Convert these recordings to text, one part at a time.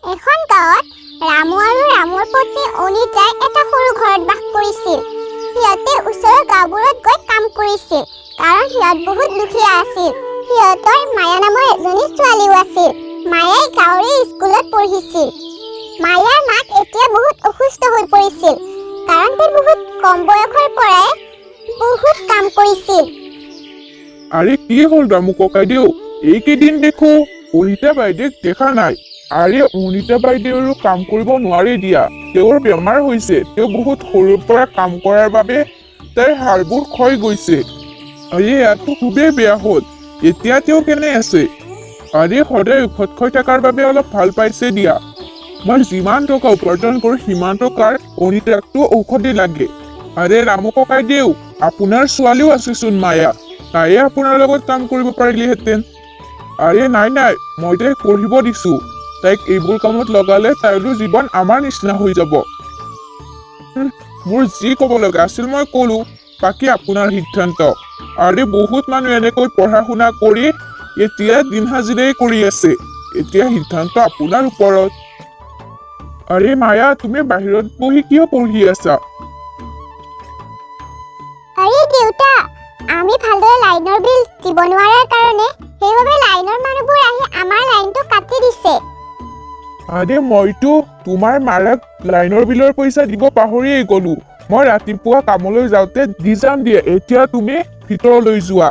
এখন গাঁৱত ৰামু আৰু ৰামুৰ পত্নী অনিতাই এটা সৰু ঘৰত বাস কৰিছিল। সিহঁতে ওচৰৰ গাঁওবোৰত গৈ কাম কৰিছিল, কাৰণ সিহঁত বহুত দুখীয়া আছিল। সিহঁতৰ মায়া নামৰ এজনী ছোৱালীও আছিল। মায়াই গাঁৱৰে স্কুলত পঢ়িছিল। মায়াৰ মাক এতিয়া বহুত অসুস্থ হৈ পৰিছিল, কাৰণ তাই বহুত কম বয়সৰ পৰাই বহুত কাম কৰিছিল। আৰে, কি হ'ল ৰামু ককাইদেউ? এইকেইদিন দেখো অনিতা বাইদেউক দেখা নাই। আৰে, অনিতা বাইদেউৰো কাম কৰিব নোৱাৰে দিয়া, তেওঁৰ বেমাৰ হৈছে। তেওঁ বহুত সৰুৰ পৰা কাম কৰাৰ বাবে তাইৰ হাড়বোৰ ক্ষয় গৈছে। আৰে, ইয়াতো খুবেই বেয়া হ'ল। এতিয়া তেওঁ কেনে আছে? আৰে, সদায় ঔষধ খাই থকাৰ বাবে অলপ ভাল পাইছে দিয়া। মই যিমান টকা উপাৰ্জন কৰোঁ, সিমান টকাৰ অনিতাকতো ঔষধেই লাগে। আৰে ৰামু ককাইদেউ, আপোনাৰ ছোৱালীও আছেচোন মায়া, তাইয়ে আপোনাৰ লগত কাম কৰিব পাৰিলেহেঁতেন। আৰে নাই নাই, মই তাইক পঢ়িব দিছো। তাইক এইবোৰ কামত লগালে তাইৰো জীৱন আমাৰ নিচিনা হৈ যাব। মোৰ যি ক'ব লগা আছিল মই ক'লো, বাকী আপোনাৰ সিদ্ধান্ত। আৰে, বহুত মানুহ এনেকৈ পঢ়া শুনা কৰি এতিয়া দিন হাজিৰাই কৰি আছে। এতিয়া সিদ্ধান্ত আপোনাৰ ওপৰত। আৰে মায়া, তুমি বাহিৰত বহি কিয় পঢ়ি আছা? আৰে দেউতা, আমি ভালদৰে লাইনৰ বিল দিব নোৱাৰাৰ কাৰণে সেইবাবে লাইনৰ মানুহবোৰ আহি আমাৰ লাইনটো কাটি দিছে। আৰে, মইতো তোমাৰ মাৰাক লাইনৰ বিলৰ পইচা দিব পাহৰিয়েই গ'লো। মই ৰাতিপুৱা কামলৈ যাওঁতে দি যাম দিয়া। এতিয়া তুমি ভিতৰলৈ যোৱা।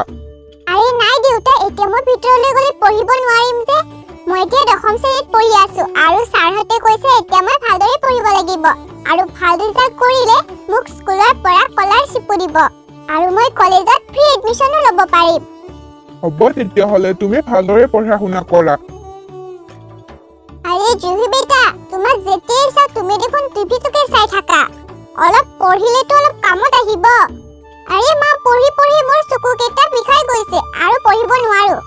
আৰে নাই দেউতা, এতিয়া মই ভিতৰলৈ গ'লে পঢ়িব নোৱাৰিম যে। মই এতিয়া দশম শ্ৰেণীত পঢ়ি আছো আৰু ছাৰহঁতে কৈছে এতিয়া মই ভালদৰে পঢ়িব লাগিব আৰু ভাল ৰিজাল্ট কৰিলে মোক স্কুলৰ পৰা স্কলাৰশ্বিপো দিব আৰু মই কলেজত ফ্ৰী এডমিশ্যনো ল'ব পাৰিম। হ'ব তেতিয়াহ'লে, তুমি ভালদৰে পঢ়া শুনা কৰা। আৰে জুহি বেটা, তোমাক যেতিয়াই চাওঁ তুমি দেখোন টিভিটোকে চাই থাকা। অলপ পঢ়িলেতো অলপ কামত আহিব। আৰে মা, পঢ়ি পঢ়ি মোৰ চকুকেইটা বিষাই গৈছে আৰু পঢ়িব নোৱাৰো।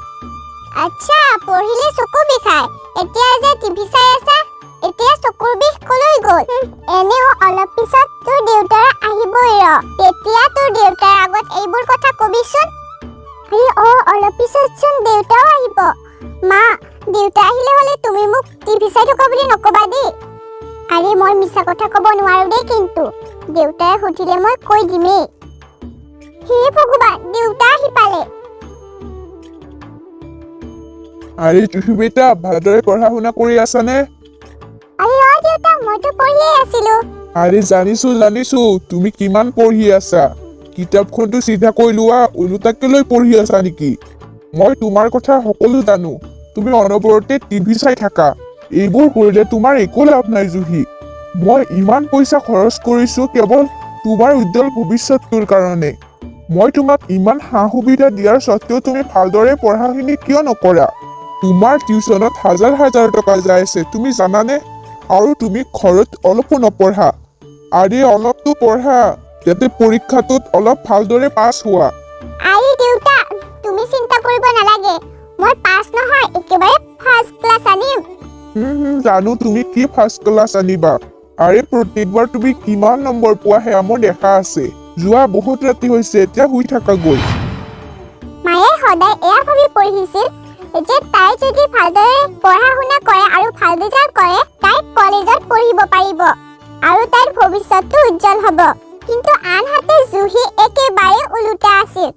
আচ্ছা, পঢ়িলে চকু বিষায়, এতিয়া যে টিভি চাই আছা, এতিয়া চকুৰ বিষ কলৈ গ'ল? এনেও অলপ পিছত তোৰ দেউতাৰা আহিবই ৰ, তেতিয়া তোৰ দেউতাৰ আগত এইবোৰ কথা কবিচোন। আৰে অ, অলপ পিছতচোন দেউতাও আহিব। মা, দেউতা আহিলে হ'লে তুমি মোক টিভি চাই থকা বুলি নকবা দেই। আৰে, মই মিছা কথা ক'ব নোৱাৰো দেই, কিন্তু দেউতাই সুধিলে মই কৈ দিমেই। হে ভগৱান, দেউতা আহি পালে। আৰে জুহি বেটা, ভালদৰে পঢ়া শুনা কৰি আছানে? আৰে অ দেউতা, মইতো পঢ়িয়ে আছিলো। আৰে জানিছো জানিছো, তুমি কিমান পঢ়ি আছা। কিতাপখনতো চিধাকৈ লোৱা, ওলোটাকে লৈ পঢ়ি আছা নেকি? মই তোমাৰ কথা সকলো জানো, তুমি অনবৰতে টিভি চাই থাকা। এইবোৰ কৰিলে তোমাৰ একো লাভ নাই জুহি। মই ইমান পইচা খৰচ কৰিছো কেৱল তোমাৰ উজ্জ্বল ভৱিষ্যতটোৰ কাৰণে। মই তোমাক ইমান সা সুবিধা দিয়াৰ স্বত্তেও তুমি ভালদৰে পঢ়াখিনি কিয় নকৰা? তোমাৰ টিউচনত হাজাৰ হাজাৰ টকা যাই আছে, তুমি জানানে? আৰু তুমি ঘৰত অলপো নপঢ়া। আৰে, অলপতো পঢ়া, যাতে পৰীক্ষাটোত অলপ ভালদৰে পাছ হোৱা। আৰে দেউতা, তুমি চিন্তা কৰিব নালাগে, মই পাছ নহয়, একেবাৰে ফাৰ্ষ্ট ক্লাছ আনিম। হুম হুম, জানো তুমি কি ফাৰ্ষ্ট ক্লাছ আনিবা। আৰে, প্ৰত্যেকবাৰ তুমি কিমান নম্বৰ পোৱা সেয়া মোৰ দেখা আছে। যোৱা, বহুত ৰাতি হৈছে, এতিয়া শুই থাকাগৈ। মায়ে সদায় এয়া ভাবি পঢ়িছিল যে তাই যদি ভালদৰে পঢ়া শুনা কৰে আৰু ভাল ৰিজাল্ট কৰে, তাই কলেজত পঢ়িব পাৰিব আৰু তাইৰ ভৱিষ্যতটো উজ্জ্বল হ'ব। কিন্তু আনহাতে জুহি একেবাৰে ওলোটা আছিল।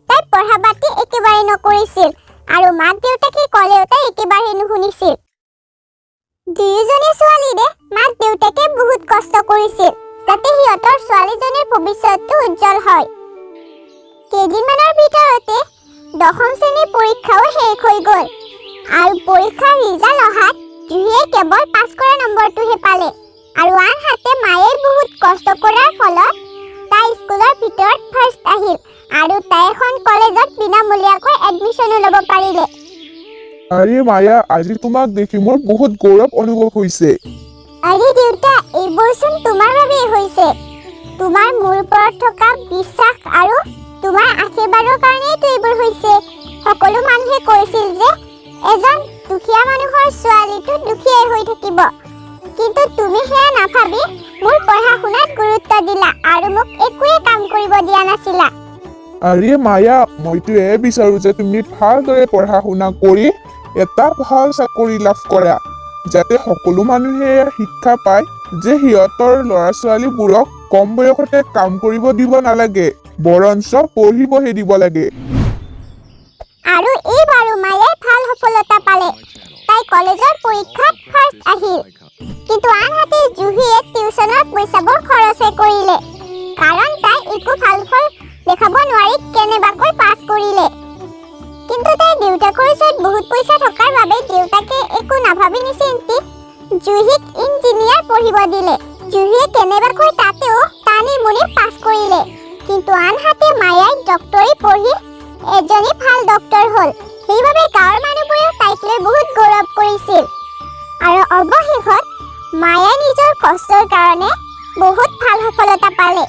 তাই পঢ়া পাতি একেবাৰে নকৰিছিল আৰু মাক দেউতাকে ক'লেও তাই একেবাৰে নুশুনিছিল। দুয়োজনী ছোৱালীৰে মাক দেউতাকে বহুত কষ্ট কৰিছিল যাতে সিহঁতৰ ছোৱালীজনীৰ ভৱিষ্যতটো উজ্জ্বল হয়। কেইদিনমানৰ ভিতৰতে দশম শ্ৰেণীৰ পৰীক্ষাও শেষ হৈ গ'ল আৰু পৰীক্ষাৰ ৰিজাল্ট অহাত জুহিয়ে কেৱল পাছ কৰা নম্বৰটোহে পালে আৰু আনহাতে মায়ে বহুত কষ্ট কৰাৰ ফলত তাই স্কুলৰ ভিতৰত ফাৰ্ষ্ট আহিল আৰু তাই এখন কলেজত বিনামূলীয়াকৈ এডমিশ্যনো ল'ব পাৰিলে। আৰে মায়া, আজি তোমাক দেখি মোৰ বহুত গৌৰৱ অনুভৱ হৈছে। আৰে দেউতা, এইবোৰচোন তোমাৰ বাবেই হৈছে। তোমাৰ মোৰ ওপৰত থকা বিশ্বাস আৰু তোমাৰ আশীৰ্বাদৰ কাৰণেইতো এইবোৰ হৈছে। সকলো মানুহে কৈছিল যে এজন দুখীয়া মানুহৰ ছোৱালীটো দুখীয়াই হৈ থাকিব, কিন্তু তুমি সেয়া নাভাবি মোৰ পঢ়া শুনাত গুৰুত্ব দিলা আৰু মোক একোৱে কাম কৰিব দিয়া নাছিলা। আৰে মায়া, মইতো এয়ে বিচাৰো যে তুমি ভালদৰে পঢ়া শুনা কৰি এটা ভাল চাকৰি লাভ কৰা। যাতে সকলো মানুহে ইয়াৰ শিক্ষা পায় যে সিহঁতৰ ল'ৰা ছোৱালীবোৰক কম বয়সতে কাম কৰিব দিব নালাগে, বৰঞ্চ পঢ়িবহে দিব লাগে। আৰু এইবাৰো মায়াই ভাল সফলতা পালে। তাই কলেজৰ পৰীক্ষাত ফাৰ্ষ্ট আহিল। কিন্তু আনহাতে জুহিয়ে টিউচনৰ পইচাবোৰ খৰচহে কৰিলে, কাৰণ তাই একো ভাল ফল দেখাব নোৱাৰি কেনেবাকৈ পাছ কৰিলে। কিন্তু তাইৰ দেউতাকৰ ওচৰত বহুত পইচা থকাৰ বাবে দেউতাকে একো নাভাবি নিচিন্তি জুহিক ইঞ্জিনিয়াৰ পঢ়িব দিলে। জুহিয়ে কেনেবাকৈ তাতেও টানি মুনি পাছ কৰিলে। কিন্তু আনহাতে মায়াই ডক্টৰী পঢ়ি এজনী ভাল ডক্টৰ হ'ল। সেইবাবে গাঁৱৰ মানুহবোৰেও তাইক লৈ বহুত গৌৰৱ কৰিছিল। আৰু অৱশেষত মায়াই নিজৰ কষ্টৰ কাৰণে বহুত ভাল সফলতা পালে।